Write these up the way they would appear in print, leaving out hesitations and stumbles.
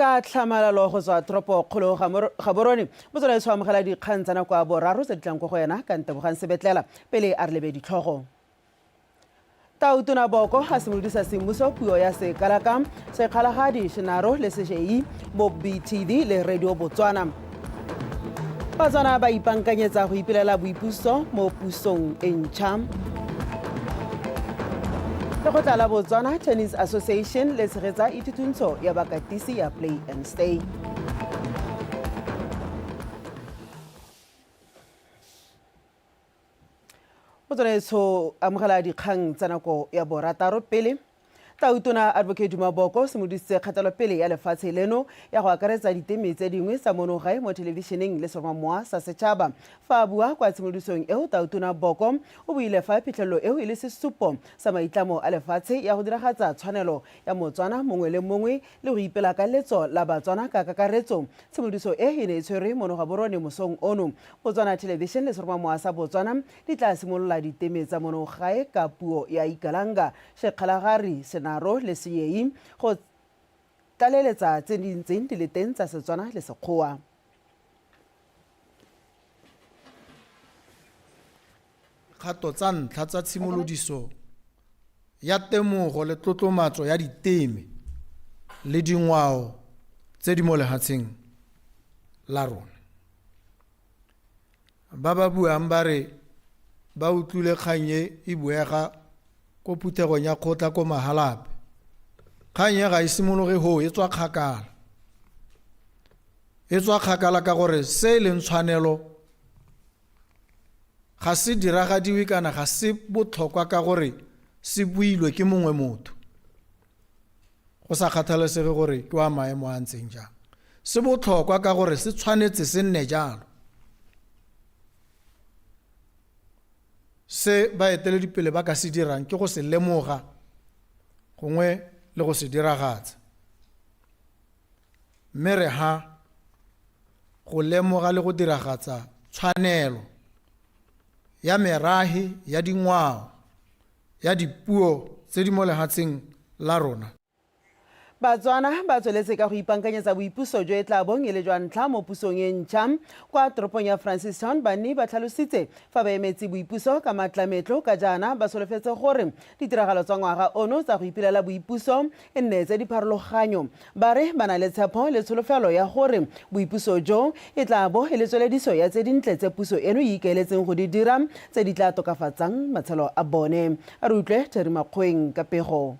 Ka tlhamalalo go tswa toropo kgolo Gaborone, motswalaetsho amogela dikgang tsa nako ya boraro tse di tlang ko go yena ka Ntebogang Sebetlela. Pele a re lebe ditlhogo. Tautona Boko a simolodisa semmuso puo ya Sekalaka, Sekgalagadi, Shenaro le Sejei mo BTV le Radio Botswana. Batswana ba ipankanyetsa go ipelela boipuso mo pusong e ntšha. Lekgotla la Botswana Tennis Association le tshegetsa ithutuntsho ya bakatisi ya Play and Stay. Motswanaetsho amogela dikgang tsa nako ya borataro pele. Tautona Advocate Duma Boko simolodisitse kgatelopele ya lefatshe leno ya go akaretsa diteme tse dingwe tsa mono gae mo thelebišeneng le seromamowa sa setšhaba. Fa a bua kwa tshimolodisong eo, Tautona Boko o buile fa phitlhelelo eo e le sesupo sa maitlamo a lefatshe ya go diragatsa tshwanelo ya Motswana mongwe le mongwe le go ipela ka letso la Batswana ka kakaretso. Tshimolodiso e e ne e tshwerwe mono Gaborone mosong ono. Botswana Television le seromamowa sa Botswana di tla simolola diteme tsa mono gae ka puo ya Ikalanga, Sekgalagari, Senaro le Seyei go tlaleletsa tse di ntseng di le teng tsa Setswana le Sekgowa. Dikgato tsa ntlha tsa tshimolodiso ya temogo le tlotlomatso ya diteme le dingwao tse di mo lehatsheng la rona. Ba ba buang ba re ba utlwile kgang e e buega ko phuthegong ya kgotla ko Mahalapye. Kgang e ga e simologe hoo, e tswa kgakala. E tswa kgakala ka gore se e leng tshwanelo ga se diragadiwe kana ga se botlhokwa ka gore se builwe ke mongwe motho. Go sa kgathalesege gore ke wa maemo a ntseng jang. Se botlhokwa ka gore se tshwanetse se nne jalo. Se baeteledipele ba ka se dirang ke go se lemoga gongwe le go se diragatsa. Mme re ha go lemoga le go diragatsa tshwanelo ya merahe ya dingwao ya dipuo tse di mo lehatsheng la rona. Batswana ba tsweletse ka go ipankanyetsa boipuso jo e tla bong e le jwa ntlha mo pusong e ntšha. Kwa toropong ya Francistown banni ba tlhalositse fa ba emetse boipuso ka matlametlo ka jaana ba solofetse gore ditiragalo tsa ngwaga ono tsa go ipelela boipuso e nne tse di pharologanyo. Ba re ba na le tshepho le tsholofelo ya gore boipuso jo e tla bo e le tswelediso ya tse dintle tse puso eno e ikaeletseng go di dira tse di tla tokafatsang matshelo a bone. A re utlwe Terry Makgoeng ka pego.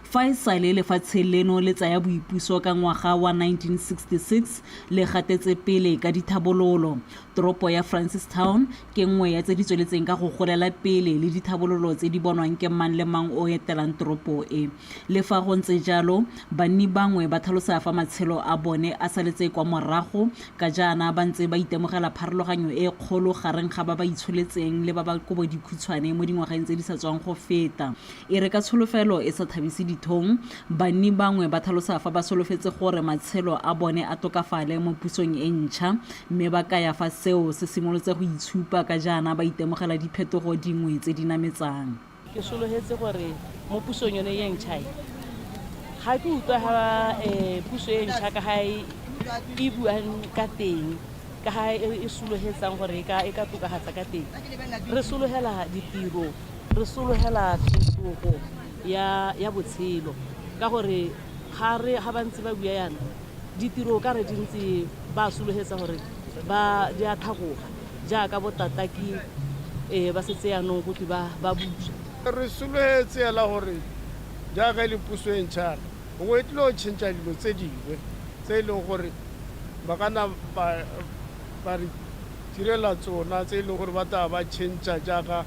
Fa e sale lefatshe leno le tsaya boipuso ka ngwaga wa 1966, le gatetse pele ka dithabololo. Toropo ya Francistown ke nngwe ya tse di tsweletseng ka go golela pele le dithabololo tse di bonwang ke mang le mang o etelang toropo e. Le fa go ntse jalo, banni bangwe ba tlhalosa fa matshelo a bone a saletse kwa morago ka jaana ba ntse ba itemogela pharologanyo e kgolo gareng ga ba ba itsholetseng le ba ba kobo dikhutshwane mo dingwageng tse di sa tswang go feta. E re ka tsholofelo e sa thabise dithong, banni bangwe ba tlhalosa fa ba solofetse gore matshelo a bone a tokafale mo pusong e ntšha mme ba kaya fa seo se simolotse go itshupa ka jaana ba itemogela diphetogo dingwe tse di nametsang. Ke sologetse gore mo pusong yone e ntšha e, ga ke utlwa ga puso e ntšha ka ga e buang ka teng, ka ga e sologetsang gore e ka tokafatsa ka teng. Re sologela ditiro, re sologela phetogo ya botshelo ka gore ga ba ntse ba bua yana, ditiro o kare di ntse ba sologetsa gore di a tlhagoga. Jaaka bo tataki ba setse yanong go twe ba butswa. Re solofetse hela gore jaaka e le puso e ntšha yana, gongwe e tlile go tšhentšha dilo tse dingwe tse e leng gore ba ka nna ba re direla tsona, tse e leng gore ba tla ba tšhentšha jaaka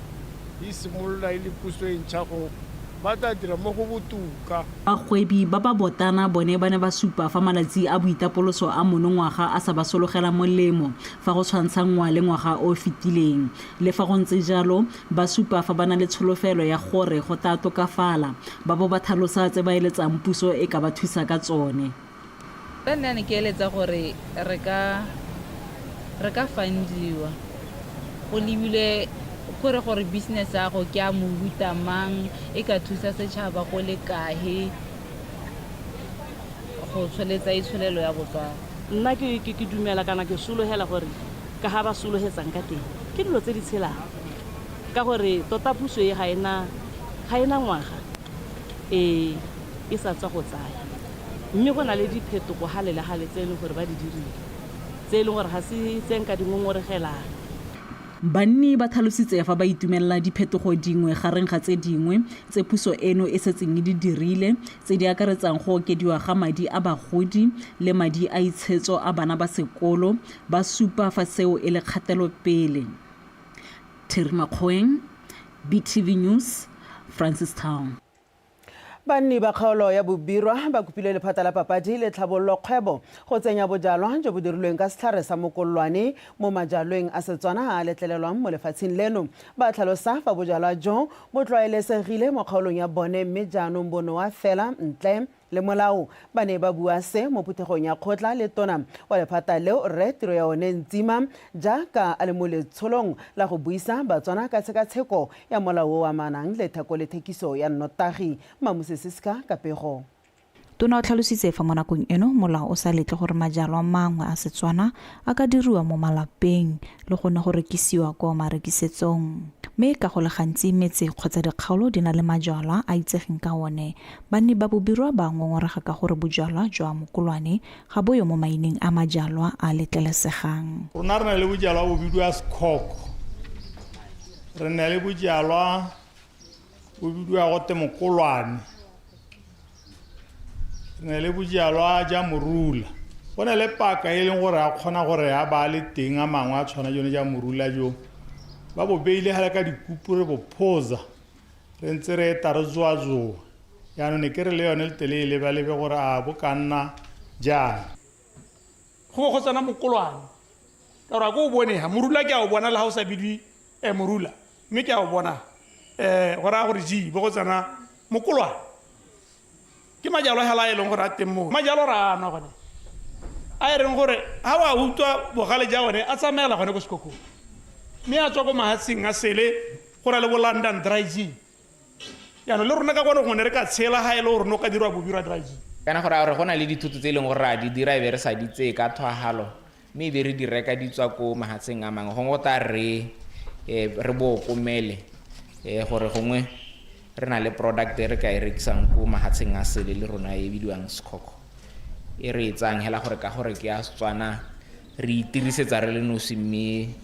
e simolola e le puso e ntšha go ba tla dira mo go botoka. Bagwebi ba ba botana bone ba ne ba supa fa malatsi a boitapoloso a monongwaga a sa ba sologela molemo fa go tshwantshanngwa le ngwaga o o fetileng. Le fa go ntse jalo, ba supa fa ba na le tsholofelo ya gore go tlaa tokafala, ba bo ba thalosa tse ba eletsang puso e ka ba thusa ka tsone. Ka nna ne ke eletsa gore re ka re ka fundiwa go lebilwe kore gore business ya go ke a mohuta mang e ka thusa setšhaba go le kae go tsholetsa itsholelo ya Botswana. Nna ke ke dumela kana ke sologela gore ka ga ba sologetsang ka teng ke dilo tse di tshelang ka gore tota puso e ga ena ga ena ngwaga e e sa tswa go tsaya mme go na le diphetogo gale le gale tse e leng gore ba di dirile tse e leng gore ga se tse nka di ngongoregelang. Banni ba tlhalositse fa ba itumelela diphetogo dingwe gareng ga tse dingwe tse puso eno e setseng e di dirile tse di akaretsang go okediwa ga madi a bagodi le madi a itshetso a bana ba sekolo, ba supa fa seo e le kgatelopele. Terry Makgoeng, BTV News, Francistown. Banni ba kgaolo ya Bobirwa ba kopile lephata la papadi le tlhabololo kgwebo go tsenya bojalwa jo bo dirilweng ka setlhare sa mokololwane mo majalweng a Setswana a a letlelelwang mo lefatsheng leno. Ba tlhalosa fa bojalwa jo bo tlwaelesegile mo kgaolong ya bone mme jaanong bo nowa fela ntle le molao. Ba ne ba bua se mo phuthegong ya kgotla le tona wa lephata leo Rre Tiroyaone Ntsima jaaka a le mo letsholong la go buisa Batswana ka tshekatsheko ya molao o o amanang le theko le thekiso ya nnotagi. Mamuse Siska ka pego. Tona o tlhalositse fa mo nakong eno molao o sa letle gore majalwa mangwe a Setswana a ka diriwa mo malapeng le gone go rekisiwa kwa marekisetsong. Mme ka go le gantsi metse kgotsa dikgaolo di na le majalwa a itsegeng ka one, banni ba Bobirwa ba ngongorega ka gore bojalwa jwa mokolwane ga bo yo mo maineng a majalwa a letlelesegang. Rona re na le bojalwa bo bidiwa sekhoko, re na le bojalwa bo bidiwa gote mokolwane, re na le bojalwa ja morula. Go na le paka e leng gore a kgona gore a ba le teng a mangwe a tshwana jone ja morula jo ba bo beile gale ka dikupu re bo phoza re ntse re eta re zoa-zoa. Jaanong ne ke re le yone le tele e leba-lebe gore a bo ka nna jang. Go bo go tsena mokolwane ka gore a ko o bone ha morula ke a o bona le ha o sa bidiwe eh, morula mme ke a o bona eh, go raya gore ji bo go tsena mokolwane ke majalo hela a e leng gore a teng moo majalo ra a nwa gone a e reng gore ha wa utlwa bogale ja one a tsamaela gone ko sekokong mme a tswa ko mahatsheng a sele go na le bo London dry gin. Jaanong le rona ka kwano gongwe ne re ka tshela ga e le gore ne o ka dirwa Bobirwa dry gin. Kana go raya gore go na le dithoto tse e leng gore re a di dira e be re sa di tseye ka thwahalo mme e be re di reka di tswa ko mahatsheng a mangwe. Gongwe go tla re re bo okomele gore gongwe re na le product e re ka e rekisang ko mahatsheng a sele le rona e bidiwang sekhokho e re e tsayang hela gore ka gore ke ya Setswana re itirisetsa re le nosi mme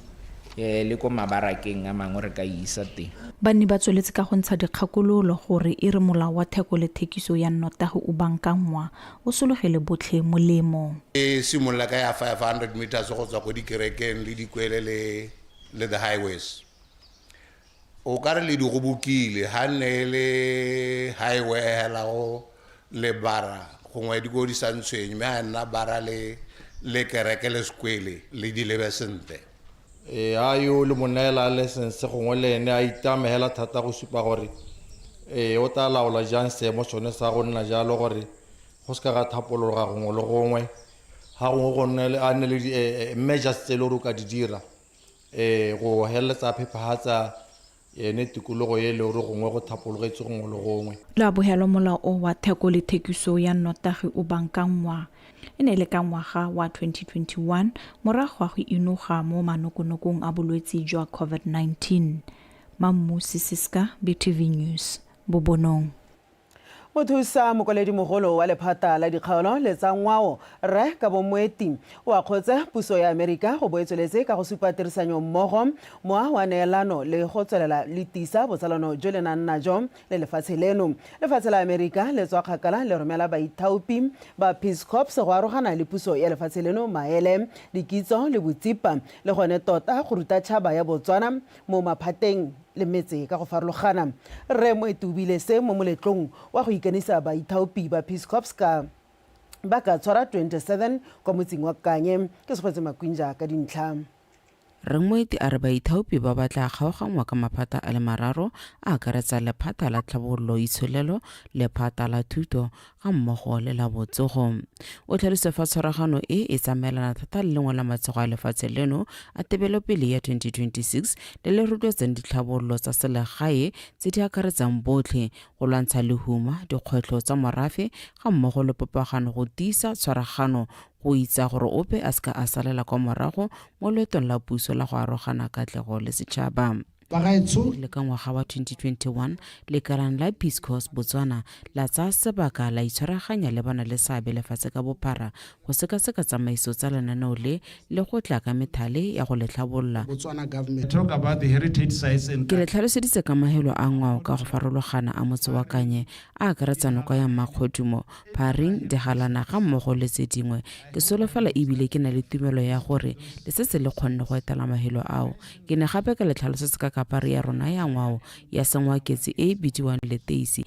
um le ko mabarakeng a mangwe re ka e isa teng. Banni ba tsweletse ka go ntsha dikgakololo gore e re molao wa theko le thekiso ya nnotagi o bankanngwa, o sologele botlhe molemo. E simolola ka ya 500 meters go tswa ko dikerekeng le dikwele le le the highways. O ka re le di gobokile ha nne e le highway hela go le bara gongwe di ko di sa ntshwenye mme ha nna bara le le kereke le sekwele le di lebe sentle. Ee, ha yo le mo neela license gongwe le ene a itame hela thata go supa gore ee o tla laola jang seemo sone sa go nna jalo gore go seka ga thapologa gongwe le gongwe ha gongwe go nne le a nne le di-measures tse e le gore o ka di dira um go feleletsa a phephagatsa ene tikologo e le gore gongwe go thapologetse gongwe le gongwe. La bogelo molao o wa theko le thekiso ya nnotagi o bankanngwa e ne e le ka ngwaga wa 2021 morago ga go inoga mo manokonokong a bolwetsi jwa COVID-19. Mammusi Siska, BTV News, Bobonong. Mothusa mokwaledi-mogolo wa lephata la dikgaolo le tsa ngwao, Rre Kabo Moeti, o akgotse puso ya Amerika go bo e tsweletse ka go supa tirisanyo mmogo, mowa wa neelano le go tswelela le tiisa botsalano jo le nang najo le lefatshe leno. Lefatshe la Amerika le tswa kgakala le romela baithaopi ba Peace Corps go arogana le puso ya lefatshe leno maele, dikitso le botsipa le gone tota go ruta tšhaba ya Botswana mo maphateng le metse ka go farologana. Rre Moeti o buile se mo moletlong wa go ikanisa baithaopi ba Peace Corps ka ba ka tshwara 27 kwa motseng wa Kanye. Ke Segwetse Makwinja ka dintlha. Rre Moeti a re baithaopi ba ba tla kgaoganngwa ka maphata a le mararo a akaretsa lephata la tlhabololo itsholelo, lephata la thuto ga mmogo le la botsogo. O tlhalositse fa tshwaragano e e tsamaelana thata le lengwe la matshego a lefatshe leno a tebelopele ya 2026 le le rotloetsang ditlhabololo tsa selegae tse di akaretsang botlhe, go lwantsha lehuma, dikgwetlho tsa morafe ga mmogo le popagano go tiisa tshwaragano go itsa gore ope a seka a salela kwa morago mo loetong la puso la go arogana katlego le setšhaba. Bagaetsho. Le ka ngwaga wa 2021, lekalana la Peace Corps Botswana la tsaya sebaka la itshwaraganya le bana le seabe lefatshe ka bophara go sekaseka tsamaiso tsa lenaneo le le go tla ka methale ya go le tlhabolola. Botswana government. Talk about the heritage sites and Ke le tlhaloseditse ka mahelo a ngwao ka go farologana a motse wa Kanye a akaretsa noka ya Mmakgodumo, Pharing, Digalana ga mmogo le tse dingwe. Ke solofela ebile ke na le tumelo ya gore le setse le kgonne go etela mahelo ao. Ke ne gape ka le tlhalosetsa ka kapari ya rona ya ngwao ya sengwaketse e e bidiwang leteisi.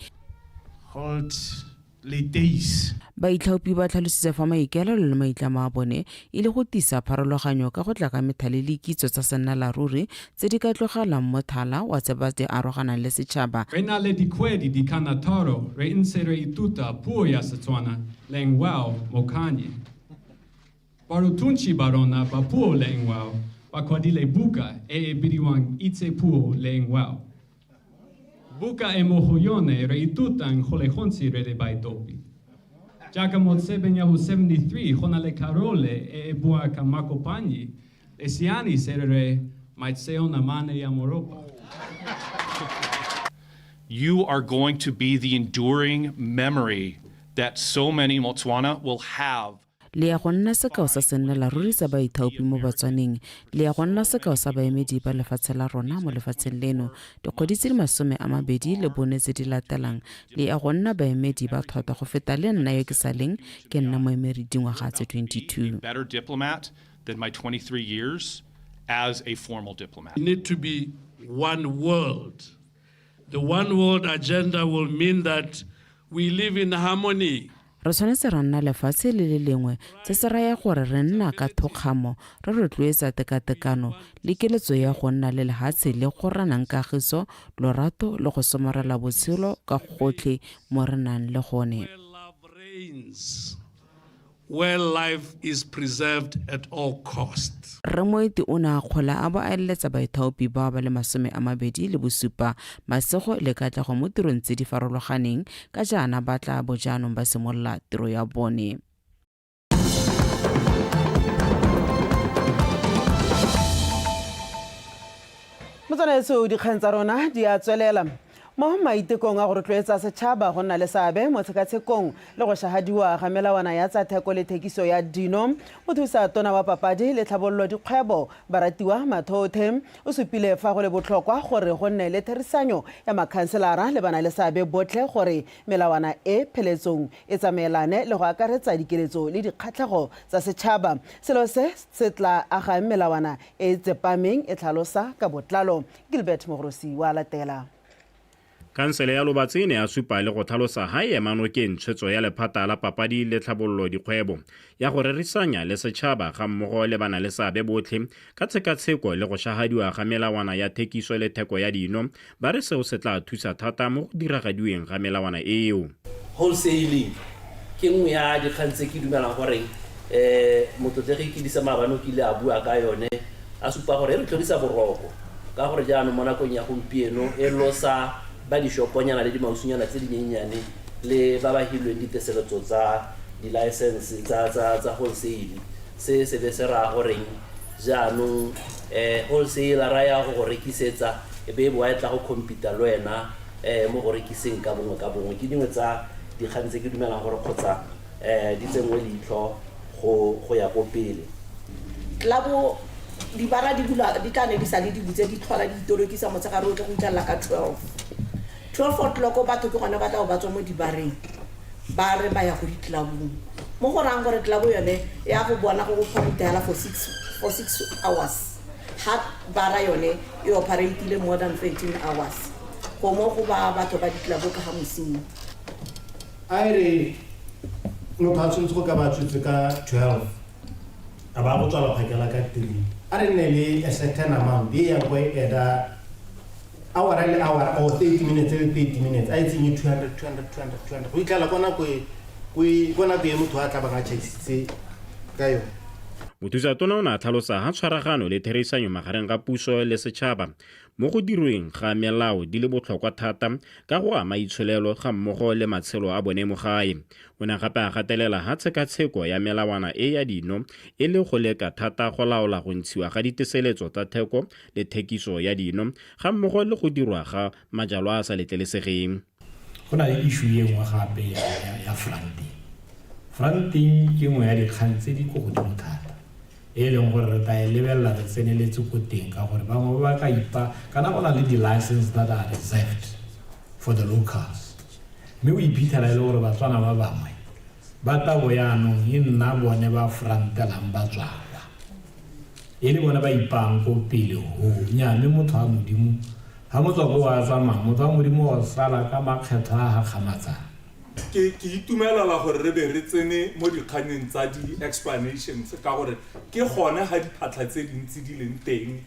Called leteisi. Baitlhaopi ba tlhalositse fa maikaelelo le maitlamo a bone e le go tisa pharologanyo ka go tla ka methale le kitso tsa sennalaruri tse di ka tlogelang mothala wa tse ba di aroganang le setšhaba. Re na le dikgwedi di ka nna tharo re ntse re ithuta puo ya Setswana le ngwao mo Kanye. Barutuntshi ba rona ba puo le ngwao ba kwadile buka e e bidiwang Itse Puo le Ngwao. Buka e mo go yone re ithutang go le gontsi re le baitopi. Jaaka mo tsebeng ya bo 73 go na le karole e e bua ka makopanyi le seane se re re maitseo namane ya moropa. You are going to be the enduring memory that so many Motswana will have. Le ya go nna sekao sa sennelaruri sa baithaopi mo Batswaneng. Le ya go nna sekao sa baemedi ba lefatshe la rona mo lefatsheng leno. Dikgwedi tse di 24 tse di latelang, le ya go nna baemedi ba tlhwatlhwa go feta le nna yo ke sa leng ke nna moemedi dingwaga tse 22. Better diplomat than my 23 years as a formal diplomat. We need to be one world. The one world agenda will mean that we live in harmony. Re tshwanetse ra nna lefatshe le le lengwe, se se raya gore re nna ka thokgamo, re rotloetsa tekatekano le keletso ya go nna le lehatshe le go renang kagiso, lorato le go somarela botshelo ka gotlhe mo re nang le gone. Where life is preserved at all costs. Rre Moeti o ne a akgola a bo a eleletsa baithaopi bao ba le 27 masego le katlego mo tirong tse di farologaneng ka jaana ba tlaa bo jaanong ba simolola tiro ya bone. Motswanaetso, dikgang tsa rona di a tswelela. Mo maitekong a go rotloetsa setšhaba go nna le seabe mo tshekatshekong le go šahadiwa ga melawana ya tsa theko le thekiso ya dino, mothusa tona wa papadi le tlhabololo dikgwebo Baratiwa Mathothe o supile fa go le botlhokwa gore go nne le therisanyo ya makhanselara le bana-le-seabe botlhe gore melawana e pheletsong e tsamaelane le go akaretsa dikeletso le dikgatlhego tsa setšhaba, selo se se tla agang melawana e e tsepameng e tlhalosa ka botlalo. Gilbert Mogorosi wa latela. Khansele ya Lobatse e ne ya supa le go tlhalosa ha e ema nokeng tshwetso ya lephata la papadi le tlhabololo dikgwebo ya go rerisanya le setšhaba ga mmogo le bana le seabe botlhe ka tshekatsheko le go shahadiwa ga melawana ya thekiso le theko ya dino, ba re seo se tla thusa thata mo go diragadiweng ga melawana eo. Wholesaling ke nngwe ya dikgang tse ke dumelang gore motlotlegi Kidisa maabane o kile a bua ka yone a supa gore e re tlhorisa boroko ka gore jaanong mo nakong ya gompieno e losa ba dishoponyana le dimausunyana tse dinyenyane le ba ba hilweng diteseletso tsa di-license tsa wholesale. Se se be se raya goreng jaanong wholesaler ya go go rekisetsa e be e boa e tla go compete le wena mo go rekiseng ka bongwe ka bongwe. Ke dingwe tsa dikgang tse ke dumelang gore kgotsa di tsenngwe leitlho go ya ko pele. Tlelabo dibara di bula di tla ne di sale di butse di tlhola di itolokisa motshegare otlhe go fitlhelela ka 12. 12 o'clock batho ke gone ba tla bo ba tswa mo dibareng ba re ba ya go ditlelabong. Mo go rayang gore tlelabo yone ya go bona go operate hela for 6 hours ha bara yone e operatile more than 13 hours. Go mo go ba batho ba ditlelabo ka ga mosimo. A e re motho a tshwanetse go ka ba tswetse ka 12 a ba go tswala phakela ka 3. A re nne le a certain amount e yang go e eda hour le hour or 30 minutes le 30 minutes, a e tsenye 200 200 200 200 go itlhela ko nako e ko nako e motho a tla bang a chaisitse ka yone. Mothusa tona o ne a tlhalosa ha tshwaragano le therisanyo magareng ga puso le setšhaba mo go dirweng ga melao di le botlhokwa thata ka go ama itsholelo ga mmogo le matshelo a bone mo gae. O ne gape a gatelela ha tshekatsheko ya melawana e ya dino e le go leka thata go laola go ntshiwa ga diteseletso tsa theko le thekiso ya dino ga mmogo le go dirwa ga majalwa a sa letlelesegeng. Go na le issue e nngwe gape ya fronting. Fronting ke nngwe ya dikgang tse di ko godimo thata e leng gore re tla e lebelela re tseneletse ko teng, ka gore bangwe ba ka ipa kana go na le di-license that are reserved for the locals, mme o iphitlhela e le gore Batswana ba bangwe ba tabo yaanong e nna bone ba frontelang batswakwa, e le bone ba ipang ko pele ho nya. Mme motho wa Modimo ga motswako wa tsamaya, motho wa Modimo o sala ka makgetho a gakgamatsang. Ke itumelela gore re be re tsene mo dikganyeng tsa di-explanations, ka gore ke gone ga diphatlha tse dintsi di leng teng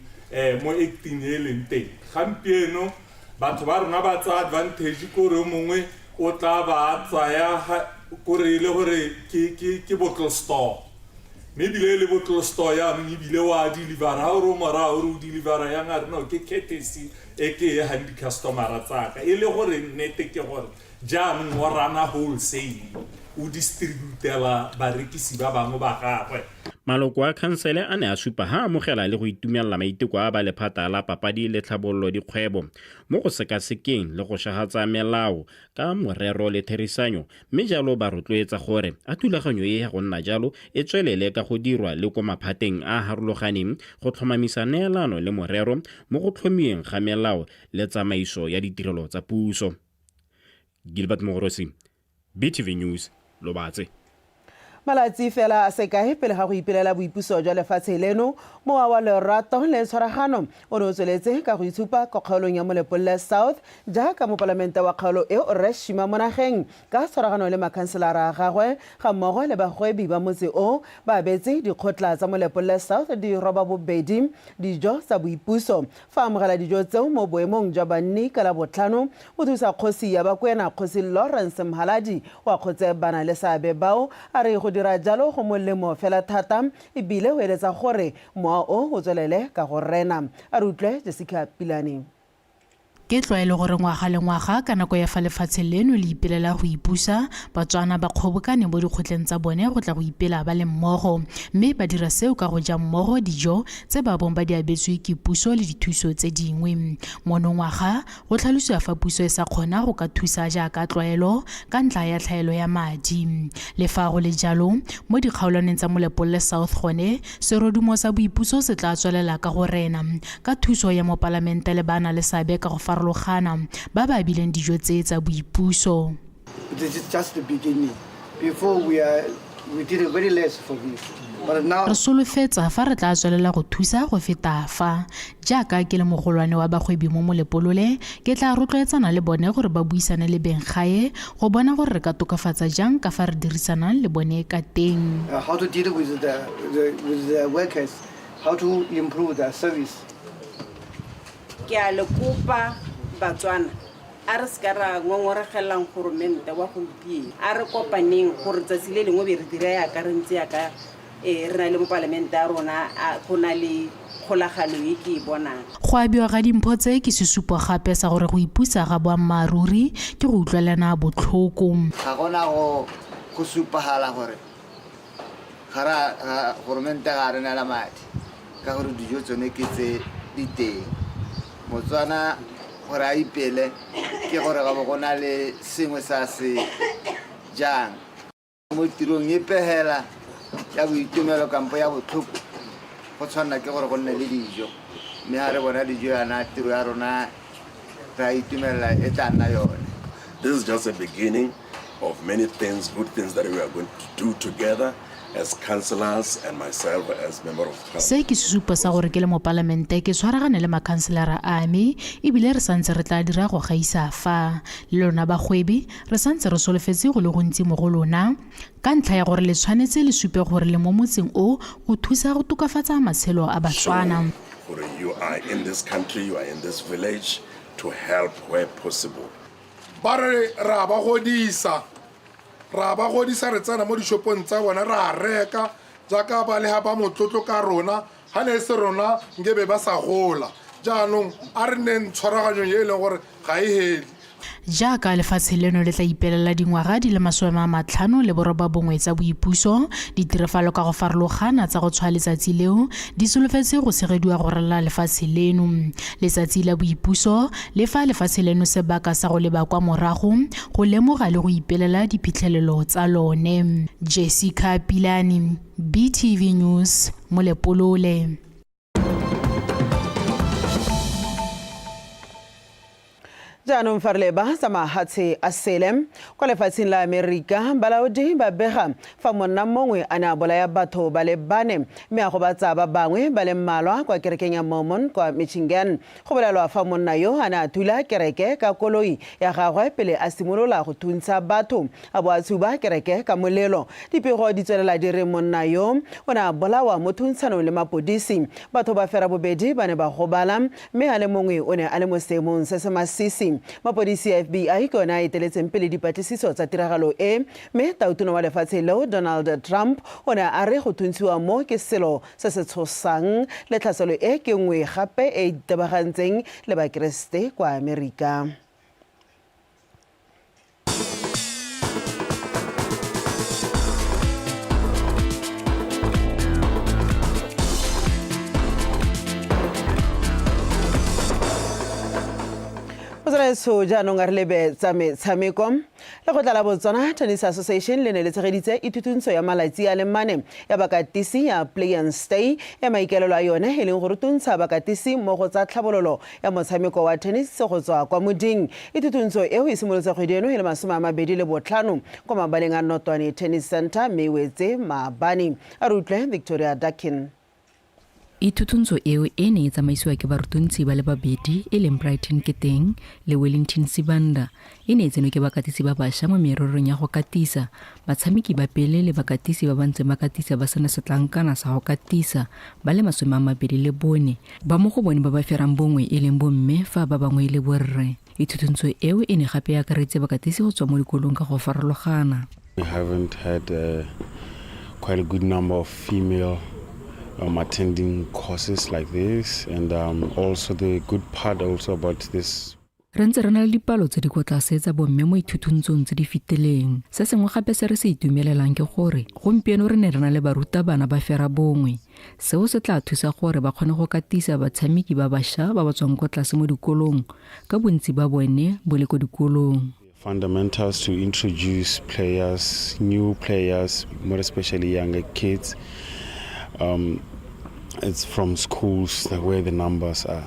mo acting e leng teng gampieno. Batho ba rona ba tsaya advantage kore o mongwe o tla ba tsaya kore e le gore ke bottle store, mme ebile e le bottle store yaanong ebile wa delivera. Ga o re o morago ore o delivera yang, a re no, ke courtesy e ke e gang di-customera tsaka, e le gore nnete ke gore jaanong o rana wholesale, o distributela barekisi ba bangwe ba gagwe. Maloko a khansele a ne a supa ha amogela le go itumelela maiteko a ba lephata la papadi le tlhabololo dikgwebo mo go sekasekeng le go shagatsa melao ka morero le therisanyo, mme jalo ba rotloetsa gore a thulaganyo e ya go nna jalo e tswelele ka go dirwa le ko maphateng a a harologaneng go tlhomamisa neelano le morero mo go tlhomiweng ga melao le tsamaiso ya ditirelo tsa puso. Gilbert Mogorosi, BTV News, Lobatse. Malatsi fela a sekae pele ga go ipelela boipuso jwa lefatshe leno, mowa wa lerato le tshwaragano o ne o tsweletse ka go itshupa kwa kgaolong ya Molepolole South, jaaka mopalamente wa kgaolo eo Rre Shima Monageng ka tshwaragano le makhanselara a gagwe ga mmogo le bagwebi ba motse o ba abetse dikgotla tsa Molepolole South di roba bobedi dijo tsa boipuso. Fa amogela dijo tseo mo boemong jwa banni ka Labotlhano, o thusa kgosi ya Bakwena, Kgosi Lawrence Mhaladi, o akgotse bana le seabe bao, a re go dira jalo go molemo fela thata ebile o eletsa gore mowa o o tswelele ka go rena. A re utlwe Jessica Pilane. Ke tlwaelo gore ngwaga le ngwaga ka nako ya fa lefatshe leno le ipelela go ipusa, Batswana ba kgobokane mo dikgotleng tsa bone go tla go ipela ba le mmogo, mme ba dira seo ka go ja mmogo dijo tse ba bong ba di abetswe ke puso le dithuso tse dingwe. Monongwaga go tlhalosiwa fa puso e sa kgona go ka thusa jaaka tlwaelo ka ntlha ya tlhaelo ya madi. Le fa go le jalo, mo dikgaolwaneng tsa Molepolole South gone, serodumo sa boipuso se tla tswelela ka go rena ka thuso ya mopalamente le ba na le seabe ka go farologana ba ba abileng dijo tse tsa boipuso. This is just the beginning. Before we did very less for this. But now Re solofetsa fa re tla tswelela go thusa go feta fa. Jaaka ke le mogolwane wa bagwebi mo Molepolole, ke tla rotloetsana le bone gore ba buisane le beng gae go bona gore re ka tokafatsa jang ka fa re dirisanang le bone ka teng. How to deal with the workers, how to improve the service. Ke a le kopa Batswana, a re seka ra ngongoregelang goromente wa gompieno, a re kopaneng gore tsatsi le lengwe be re dira yaka re ntse yaka re na le mopalamente a rona, go na le kgolagano e ke e bonang. Go abiwa ga dimpho tse ke sesupo gape sa gore go ipusa ga boammaaruri ke go utlwelana botlhoko. Ga gona go supagala gore ga ra goromente ga re neela madi, ka gore dijo tsone ke tse di teng. Motswana gore a ipele ke gore ga bo go na le sengwe sa se jang mo tirong epe hela ya boitumelo kampo ya botlhoko, go tshwanela ke gore go nne le dijo, mme ga re bona dijo yana, tiro ya rona re a itumelela e tla nna yone. This is just a beginning of many things, good things that we are going to do together. As councillors and myself as member of parliament. Se ke sesupo sa gore ke le mopalamente ke tshwaragane le makhanselara a me ebile re santse re tla dira go gaisa fa. Le lona bagwebi re santse re solofetse go le gontsi mo go lona ka ntlha ya gore le tshwanetse le supe gore le mo motseng o go thusa go tokafatsa matshelo a Batswana. Gore you are in this country, you are in this village to help where possible. Ba re ra ba godisa, ra ba godisa re tsena mo dishopong tsa bona ra reka jaaka ba le ha ba motlotlo ka rona ha ne e se rona nkebe ba sa gola. Jaanong a re nneng tshwaraganyong e leng gore ga e hele. Jaaka lefatshe leno le tla ipelela dingwaga di le 59 tsa boipuso, ditirafalo ka go farologana tsa go tshwaya letsatsi leo di solofetse go tshegediwa go ralala lefatshe leno. Letsatsi la boipuso le fa lefatshe leno sebaka sa go leba kwa morago go lemoga le go ipelela diphitlhelelo tsa lone. Jessica Pilane, BTV News, Molepolole. Jaanong fa re leba tsa mahatshe a sele kwa lefatsheng la Amerika, balaodi ba bega fa monna mongwe a ne a bolaya batho ba le bane mme a gobatsa ba bangwe ba le mmalwa kwa kerekeng ya Mormon kwa Michigan. Go bolelwa fa monna yo a ne a thula kereke ka koloi ya gagwe pele a simolola go thuntsha batho a bo a tshuba kereke ka molelo. Dipego di tswelela di re monna yo o ne a bolawa mo thuntshanong le mapodisi. Batho ba fera bobedi ba ne ba gobala mme a le mongwe o ne a le mo seemong se se masisi. Mapodisi a FBI ke one a eteletseng pele dipatlisiso tsa tiragalo e, mme tautona wa lefatshe leo Donald Trump o ne a re go thuntshiwa mo ke selo se se tshosang le tlhaselo e ke nngwe gape e e itebagantseng le Bakeresete kwa Amerika. Motswanaetsho, jaanong a re lebe tsa metshameko. Lekgotla la Botswana Tennis Association le ne le tshegeditse ithutuntsho ya malatsi a le mane ya bakatisi ya Play and Stay, e maikaelelo a yone e leng go rutuntsha bakatisi mo go tsa tlhabololo ya motshameko wa tennis go tswa kwa moding. Ithutuntsho eo e simolotse kgwedi eno e le 25 kwa mabaleng a Notwane Tennis Centre mme e wetse maabane. A re utlwe Victoria Dakin. Ithutuntsho eo e ne e tsamaisiwa ke barutuntshi ba le babedi e leng Brighton Keteng le Wellington Sibanda. E ne e tsenwe ke bakatisi ba bašwa mo mererong ya go katisa, batshameki ba pele le bakatisi ba ba ntseng ba katisa ba sena setlankana sa go katisa ba le 24, ba mo go bone ba ba ferang bongwe e leng bomme fa ba bangwe e le borre. Ithutuntsho eo e ne gape e akareditse bakatisi go tswa mo dikolong ka go farologana. We haven't had quite a good number of female attending courses like this, and also the good part also about this. Re ntse re na le dipalo tse di kwa tlase tsa bomme mo ithuthuntshong tse di fetileng. Se sengwe gape se re se itumelelang ke gore gompieno re ne re na le barutabana ba fera bongwe. Seo se tla thusa gore ba kgone go katisa batshameki ba bašwa ba ba tswang kwa tlase mo dikolong, ka bontsi ba bone bo le ko dikolong. Fundamentals to introduce players, new players, more especially younger kids. It's from schools where the numbers are.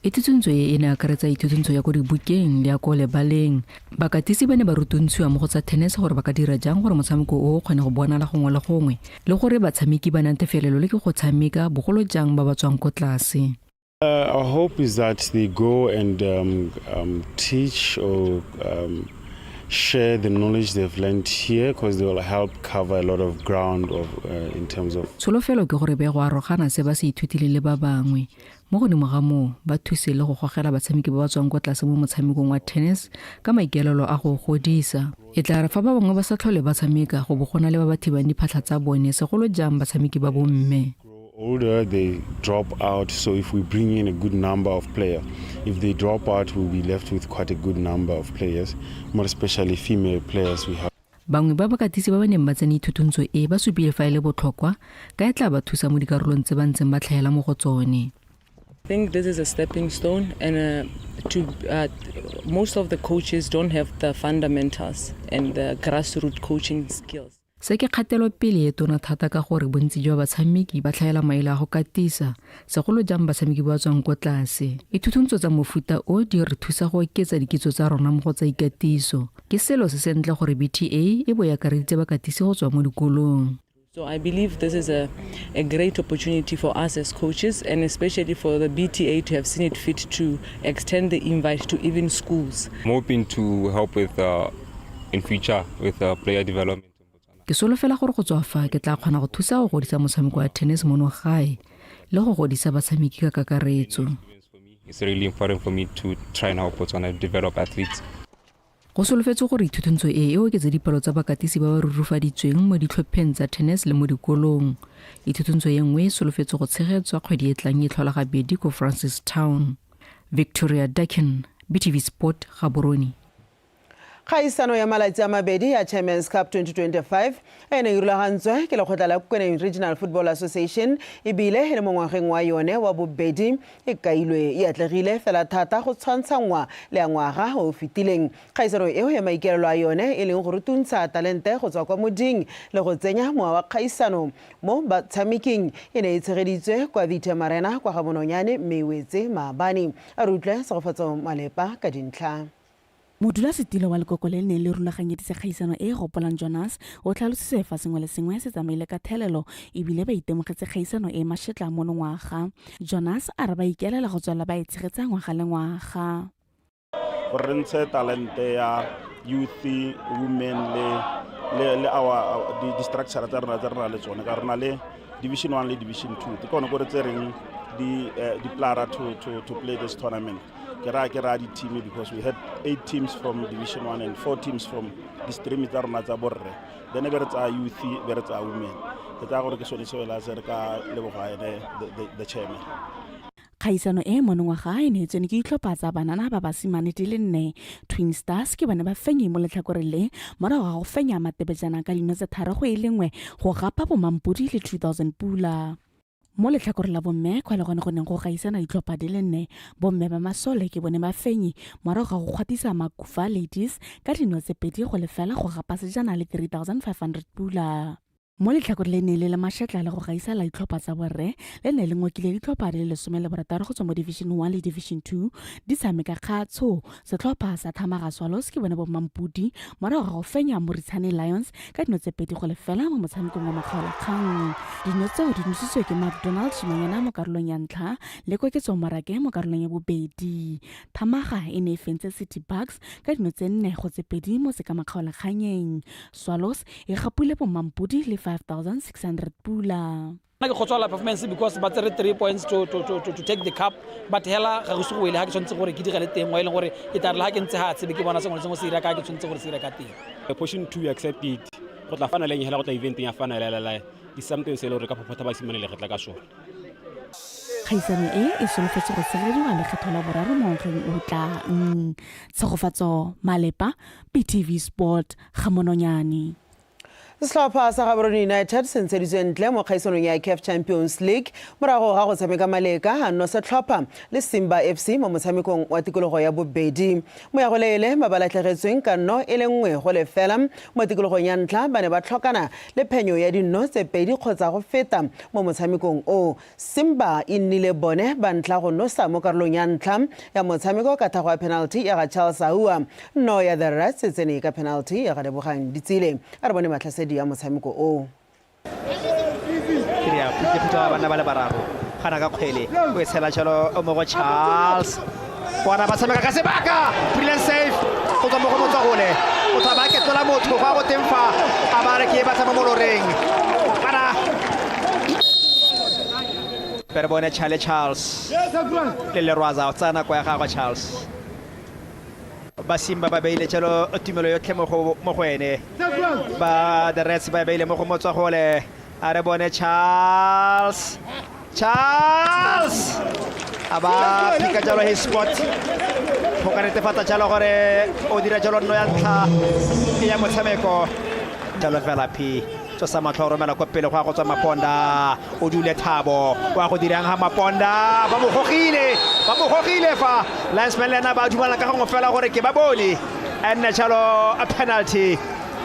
Ithutuntsho e e ne akaretsa ithutuntsho ya ko dibukeng le ya ko lebaleng. Bakatisi ba ne ba rutuntshiwa mo go tsa tennis gore ba ka dira jang gore motshameko o o kgone go bonala gongwe le gongwe, le gore batshameki ba natefelelwe le ke go tshameka, bogolo jang ba ba tswang ko tlase. Our hope is that they go and teach or share the knowledge they've learned here, because they will help cover a lot of ground in terms of. Tsholofelo ke gore be go arogana se ba se ithutileng le ba bangwe. Mo godimo ga moo, ba thuse le go gogela batshameki ba ba tswang kwa tlase mo motshamekong wa tennis ka maikaelelo a go godisa. E tla re fa ba bangwe ba sa tlhole ba tshameka, go bo go na le ba ba thibang diphatlha tsa bone, segolo jang batshameki ba bomme. Older, they drop out, so if we bring in a good number of players, if they drop out, we'll be left with quite a good number of players, more especially female players we have. Bangwe ba bakatisi ba ba neng ba tsene ithutuntsho e ba supile fa e le botlhokwa ka e tla ba thusa mo dikarolong tse ba ntseng ba tlhaela mo go tsone. I think this is a stepping stone, and most of the coaches don't have the fundamentals and the grassroots coaching skills. Se ke kgatelopele e tona thata ka gore bontsi jwa batshameki ba tlhaela maele a go katisa, segolo jang batshameki ba tswang ko tlase. Ithutuntsho tsa mofuta o di re thusa go oketsa dikitso tsa rona mo go tsa ikatiso. Ke selo se sentle gore BTA e bo e akareditse bakatisi go tswa mo dikolong. So I believe this is a, a great opportunity for us as coaches and especially for the BTA to have seen it fit to extend the invite to even schools. I'm hoping to help with uh, in future with uh, player development. Ke solofela gore go tswa fa ke tla kgona go thusa go godisa motshameko wa tennis mono gae le go godisa batshameki ka kakaretso. It's really important for me to try and help Botswana develop athletes. Go solofetswe gore ithutuntsho e e oketse dipalo tsa bakatisi ba ba rurufaditsweng mo ditlhopheng tsa tennis le mo dikolong. Ithutuntsho e nngwe e solofetswe go tshegetswa kgwedi e tlang e tlhola gabedi ko Francistown. Victoria Dakin, BTV Sport, Gaborone. Kgaisano ya malatsi a mabedi ya Chairman's Cup 2025 e neng e rulagantswe ke lekgotla la Kweneng Regional Football Association ebile e le mo ngwageng wa yone wa bobedi e kailwe e atlegile fela thata go tshwantshanngwa le ya ngwaga o o fetileng. Kgaisano eo ya maikaelelo a yone e leng go rutuntsha talente go tswa kwa moding le go tsenya mowa wa kgaisano mo batshameking e ne e tshegeditswe kwa Vitem Arena kwa Gabononyane mme e wetse maabane. A re utlwe Segofatso Malepa ka dintlha. Modulasetilo wa lekoko le le neng le rulaganyeditse kgaisano e e gopolang Jonas o tlhalositse fa sengwe le sengwe se tsamaile ka thelelo e bile ba itemogetse kgaisano e e mashetla monongwaga. Jonas a re ba ikaelela go tswelela ba e tshegetsa ngwaga le ngwaga. Gore re ntshe talente ya youth, women le le le our di, di structure tsa rona tse re na le tsone ka re na le division 1 le division 2 ke gone ko re tsereng di eh, di plara to to to play this tournament. Ke raya ke raya di-team because we had eight teams from division 1 and four teams from di-stream tsa rona tsa borre, then be re tsaya youth, be re tsaya women. Ke tsaya gore ke sone seo la se re ka leboga ene the chairman. Kgaisano e monongwaga e ne e tsene ke ditlhopha tsa banana ba basimane di le nne. Twin Stars ke bone ba fenyi mo letlhakoreng le morago ga go fenya Matebejana ka dino tse tharo go e le nngwe go gapa bomampodi le 2000 pula. Mo letlhakoreng la bomme kwa le gone go neng go gaisana ditlhopha di le nne, bomme ba masole ke bone bafenyi morago ga go kgwathisa Makufa Ladies ka dino tse 2-0 go gapa sejana le 3500 pula. Mo letlhakoreng le ne le le mashetla le go gaisa la ditlhopha tsa borre le ne le ngokile ditlhopha di le 16 go tswa mo Division 1 le Division 2 di tshameka kgatsho. Setlhopha sa Thamaga Swallows ke bone bommampodi morago ga go fenya Moritshane Lions ka dino tse 2-0 mo motshamekong wa makgaolakgang. Dino tseo di nositswe ke McDonald Shimanyana mo karolong ya ntlha le Koketso Morake mo karolong ya bobedi. Thamaga e ne e fentse City Bucks ka dino tse 4-2 mo sekamakgaolakganyeng. Swallows e gapile bommampodi le 5600 pula. Nna ke kgotsofala performance because ba tsere 3 points to, to, to, to, to take the cup, but hela ga go se go wele ga ke tshwanetse gore ke digele teng wa e leng gore ke tla re le ga ke ntse ga tsebe ke bona sengwe le sengwe se ira ka ke tshwanetse gore se ira ka teng. Portion 2 accept it go tla finaleng hela go tla eventeng ya final la is something se e le gore ka phophotha basimane legetla ka sone. Kgaisano e e solofetse go tshegediwa lekgetho la boraro mo ngwageng o tlang. Tshegofatso Malepa, BTV Sport, Gamononyane. Setlhopha sa Gaborone United se ntsheditswe ntle mo kgaisanong ya CAF Champions League morago ga go tshameka maleka a nno setlhopha le Simba FC mo motshamekong wa tikologo ya bobedi. Moyagoleele ba ba latlhegetsweng ka nno e le 1-0 mo tikologong ya ntlha ba ne ba tlhokana le phenyo ya dinno tse pedi kgotsa go feta mo motshamekong o. Simba e nnile bone ba ntlha go nosa mo karolong ya ntlha ya motshameko ka thago ya penalty ya ga Charles Ahoua. Nno ya The Reds e tsene ka penalty ya ga Lebogang Ditsile. A re bone matlhasedi a motshameko o. Ke ya phutha banna ba le bararo gana ka kgwele o e tshela jalo mo go Charles bona ba tshameka ka sebaka brilliant save go tswa mo go Motswagole o tla ba ketlola motho go a go teng fa a ba re ke e batla mo moloreng kana re bone Charlie Charles le Lerwaza o tsaya nako ya gagwe Charles Basimba ba beile jalo tumelo yotlhe mo go ene ba the Reds ba beile mo go Motswagole A re bone Charles. Charles! A ba phika jalo his spot. Go ka netefatsa jalo gore o dira jalo nno ya ntlha e ya motshameko. Jalo fela P. Tsosa matlho a romela kwa pele go ya go tswa Maponda. O dule Thabo. Wa go dirang ha Maponda. Ba mo gogile. Ba mo gogile fa. Linesman le ena ba dumalana ka gongwe fela gore ke ba bone. A nne jalo a penalty.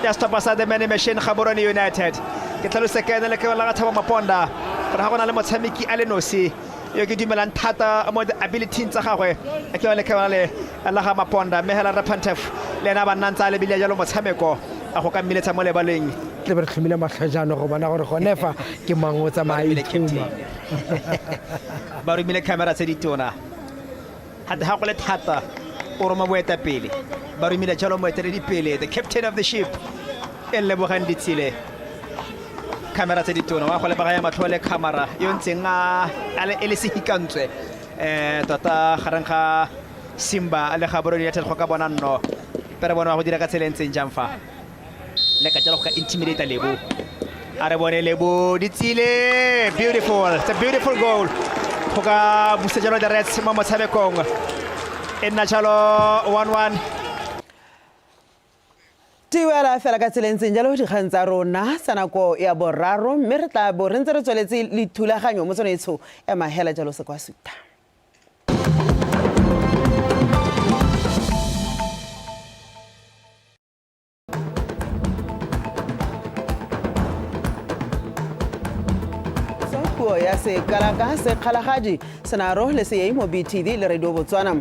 Ya setlhopha sa The Many Machine Gaborone United. Ke tlhalose ka ene lekelo la ga Thabo Maponda gore ga go na le motshameki a le nosi yo ke dumelang thata mo di-ability tsa gagwe ke yone lekelo le la ga Maponda, mme hela Repantef le ena ba nna ntse a lebile jalo motshameko a go ka mmiletsa mo lebaleng. Tle be re tlhomile matlho jaanong go bona gore gone fa ke mang o tsamaya ithuma. Ba romile camera tse di tona. Gate ga go le thata o roma boetapele. Ba romile jalo moeteledipele, the captain of the ship, e Lebogang Ditsile. Camera tse di tona wa go lebaganya matlho le camera yo ntseng a e le sehikantswe tota gareng ga Simba le Gaborone United go ka bona nno. Pere bone wa go dira ka tsela e ntseng jang fa le ka jalo go ka intimidate Lebo. A re bone Lebo Ditsile, beautiful, it's a beautiful goal go ka busa jalo the Reds mo motshamekong, e nna jalo 1-1. Tiwela fela ka tsela e ntseng jalo dikgang tsa rona tsa nako ya boraro, mme re tla bo re ntse re tsweletse le thulaganyo mo tsone ya mahela jalo se kwa suta. Puo ya Sekalaka, Sekgalagadi, Senaro le Seyei mo BTV le Radio Botswana.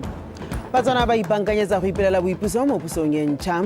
Batswana ba ipankanyetsa go ipelela boipuso mo pusong e ntšha.